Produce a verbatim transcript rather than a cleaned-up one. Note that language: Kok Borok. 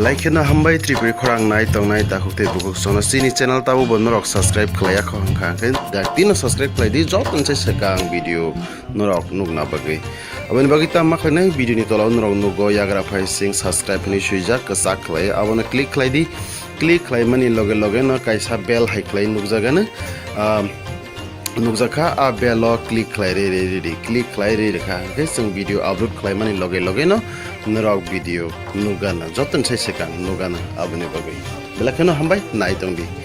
Belai kheno hambai Tripuri khorang nai tongnai takhuk tei bukhuk sono chini channel tabo bo norok subscribe khlaiya kho hwnkha hwnkhe da tino subscribe khlai di joto ni sai swkang video norok nukna bagwi. Aboni bagwi tamo ma khlainai video ni tola o norok nugo yagra phai sing subscribe hinwi swijak kwchak khlai abono click khlai di. Click khlaimani loge loge no kaisa bell hai khlai nukjagano, ah, nukjakha, a bell o click khlai ri ri ri ri click khlai ri rikha hwnkhe chwng video upload khlaimani loge loge no norok video nukgana joto ni sai swkang nukgana aboni bagwi. Belai kheno hambai nai tongdi.